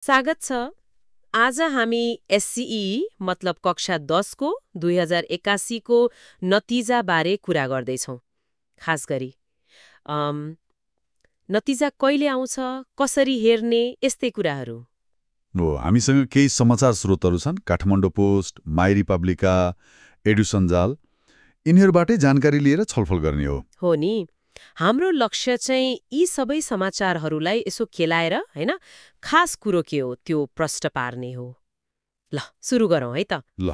स्वागत छ। आज हामी एससीई मतलब कक्षा 10 को 2081 को नतिजा बारे कुरा गर्दैछौँ। खास गरी अम, नतिजा कहिले आउँछ, कसरी हेर्ने, यस्तै कुराहरू। हो हामीसँग केही समाचार स्रोतहरू छन्। काठमाडौँ पोस्ट, माई रिपब्लिका, एडु सञ्जाल, यिनीहरूबाटै जानकारी लिएर छलफल गर्ने हो नि, हाम्रो लक्ष्य चाहिँ यी सबै समाचारहरूलाई यसो केलाएर हैन खास कुरो के हो त्यो प्रष्ट पार्ने हो। ल सुरु गरौँ है त। ल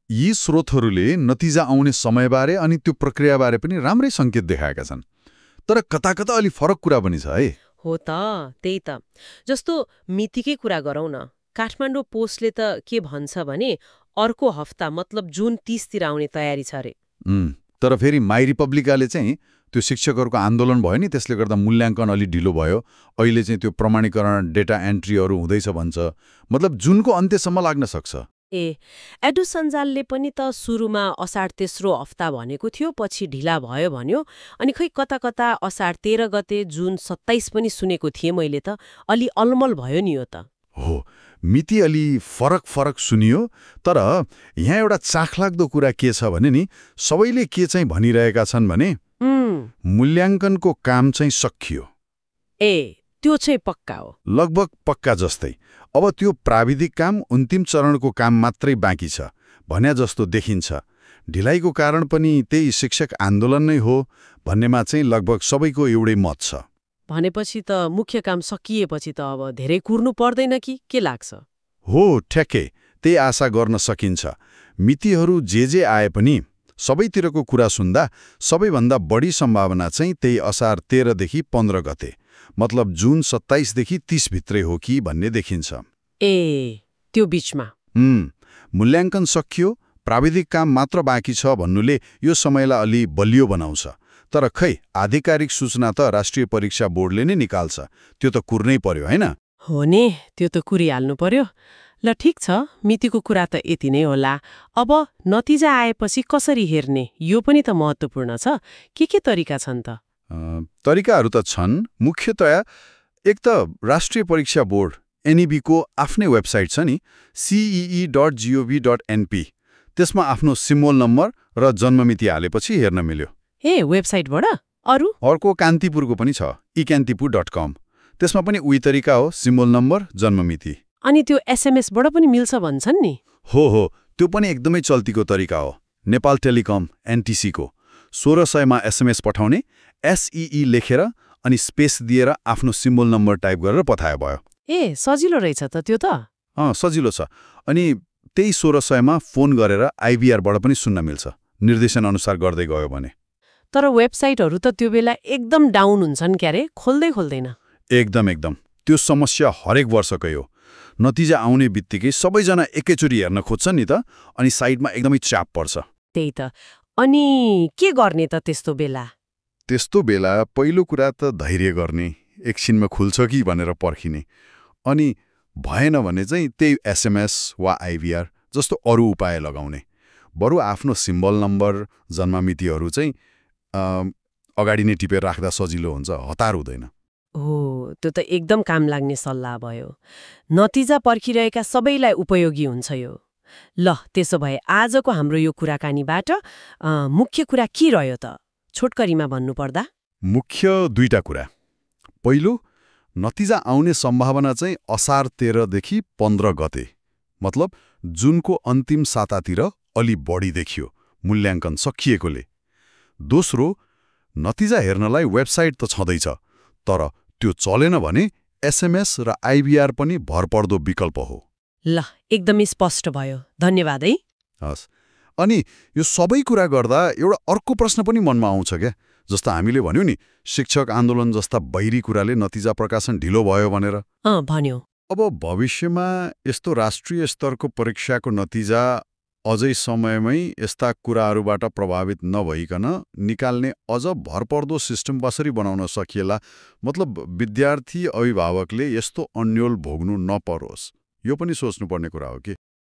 यी स्रोतहरूले नतिजा आउने समयबारे अनि त्यो प्रक्रियाबारे पनि राम्रै सङ्केत देखाएका छन्। तर कता कता अलि फरक कुरा पनि छ है। हो त, त्यही त। जस्तो मितिकै कुरा गरौँ न। काठमाडौँ पोस्टले त के भन्छ भने अर्को हप्ता मतलब जुन 30 तिर आउने तयारी छ अरे। तर फेरि माई रिपब्लिकाले चाहिँ त्यो शिक्षकहरूको आन्दोलन भयो नि, त्यसले गर्दा मूल्याङ्कन अलि ढिलो भयो, अहिले चाहिँ त्यो प्रमाणीकरण डेटा एन्ट्रीहरू हुँदैछ भन्छ। मतलब जुनको अन्त्यसम्म लाग्न सक्छ। ए एडु सञ्जालले पनि त सुरुमा असाढ तेस्रो हप्ता भनेको थियो, पछि ढिला भयो भन्यो। अनि खै कता कता असाढ 13 गते, जुन 27 पनि सुनेको थिएँ मैले त। अलि अलमल भयो नि यो त। हो, मिति अलि फरक फरक सुनियो। तर यहाँ एउटा चाखलाग्दो कुरा के छ भने नि, सबैले के चाहिँ भनिरहेका छन् भने मूल्याङ्कनको काम चाहिँ सकियो। ए त्यो चाहिँ पक्का हो। लगभग पक्का जस्तै। अब त्यो प्राविधिक काम अन्तिम चरणको काम मात्रै बाँकी छ भन्या जस्तो देखिन्छ। ढिलाइको कारण पनि त्यही शिक्षक आन्दोलन नै हो भन्नेमा चाहिँ लगभग सबैको एउटै मत छ। भनेपछि त मुख्य काम सकिएपछि त अब धेरै कुर्नु पर्दैन कि के लाग्छ? हो, ठ्याक्कै त्यही आशा गर्न सकिन्छ। मितिहरू जे आए पनि सबैतिरको कुरा सुन्दा सबैभन्दा बढी सम्भावना चाहिँ त्यही असार 13 देखि 15 गते, मतलब जुन 27 देखि 30 भित्रै हो कि भन्ने देखिन्छ। ए त्यो बीचमा मूल्याङ्कन सकियो, प्राविधिक काम मात्र बाँकी छ भन्नुले यो समयलाई अलि बलियो बनाउँछ। तर खै आधिकारिक सूचना त राष्ट्रिय परीक्षा बोर्डले नै निकाल्छ, त्यो त कुर्नै पर्यो हैन? हो नि, त्यो त कुरिहाल्नु पर्यो। ल ठिक छ, मितिको कुरा त यति नै होला। अब नतिजा आएपछि कसरी हेर्ने, यो पनि त महत्त्वपूर्ण छ। के तरिका छन् त? तरिकाहरू त छन्। मुख्यतया एक त राष्ट्रिय परीक्षा बोर्ड एनईबीको आफ्नै वेबसाइट छ नि, cee.gov.np। त्यसमा आफ्नो सिम्बोल नम्बर र जन्ममिति हालेपछि हेर्न मिल्यो। ए वेबसाइटबाट? अर्को कान्तिपुरको पनि छ, ekantipu.com। त्यसमा पनि उही तरिका हो, सिम्बोल नम्बर, जन्ममिति। अनि त्यो एसएमएसबाट पनि मिल्छ भन्छन् नि? हो, त्यो पनि एकदमै चल्तीको तरिका हो। नेपाल टेलिकम एनटिसीको 1600 मा एसएमएस पठाउने, एसईई लेखेर अनि स्पेस दिएर आफ्नो सिम्बोल नम्बर टाइप गरेर पठाए भयो। ए सजिलो रहेछ त त्यो त। सजिलो छ। अनि त्यही 1600 मा फोन गरेर आइभीआरबाट पनि सुन्न मिल्छ, निर्देशन अनुसार गर्दै गयो भने। तर वेबसाइटहरू त त्यो बेला एकदम डाउन हुन्छन् क्यारे, खोल्दैन। एकदम त्यो समस्या हरेक वर्षकै हो। नतिजा आउने बित्तिकै सबैजना एकैचोटि हेर्न खोज्छन् नि त, अनि साइडमा एकदमै चाप पर्छ। त्यही त। अनि के गर्ने त त्यस्तो बेला? त्यस्तो बेला पहिलो कुरा त धैर्य गर्ने, एकछिनमा खुल्छ कि भनेर पर्खिने। अनि भएन भने चाहिँ त्यही एसएमएस वा आइभीआर जस्तो अरू उपाय लगाउने। बरु आफ्नो सिम्बल नम्बर, जन्ममितिहरू चाहिँ अगाडि नै टिपेर राख्दा सजिलो हुन्छ, हतार हुँदैन। हो, त्यो त एकदम काम लाग्ने सल्लाह भयो। नतिजा पर्खिरहेका सबैलाई उपयोगी हुन्छ यो। ल त्यसो भए आजको हाम्रो यो कुराकानीबाट मुख्य कुरा के रह्यो त? छोटकरीमा भन्नुपर्दा मुख्य दुईटा कुरा। पहिलो, नतिजा आउने सम्भावना चाहिँ असार 13 देखि 15 गते, मतलब जुनको अन्तिम सातातिर अलि बढी देखियो, मूल्याङ्कन सकिएकोले। दोस्रो, नतिजा हेर्नलाई वेबसाइट त छँदैछ, तर त्यो चलेन भने एसएमएस र आइभीआर पनि भरपर्दो विकल्प हो। ल एकदमै स्पष्ट भयो, धन्यवाद है। हस्। अनि यो सबै कुरा गर्दा एउटा अर्को प्रश्न पनि मनमा आउँछ क्या, जस्तो हामीले भन्यौँ नि, शिक्षक आन्दोलन जस्ता बाहिरी कुराले नतिजा प्रकाशन ढिलो भयो भनेर। भन्यो। अब भविष्यमा यस्तो राष्ट्रिय स्तरको परीक्षाको नतिजा अझै समयमै यस्ता कुराहरूबाट प्रभावित नभइकन निकाल्ने अझ भरपर्दो सिस्टम कसरी बनाउन सकिएला? मतलब विद्यार्थी अभिभावकले यस्तो अन्यल भोग्नु नपरोस्, यो पनि सोच्नुपर्ने कुरा हो कि।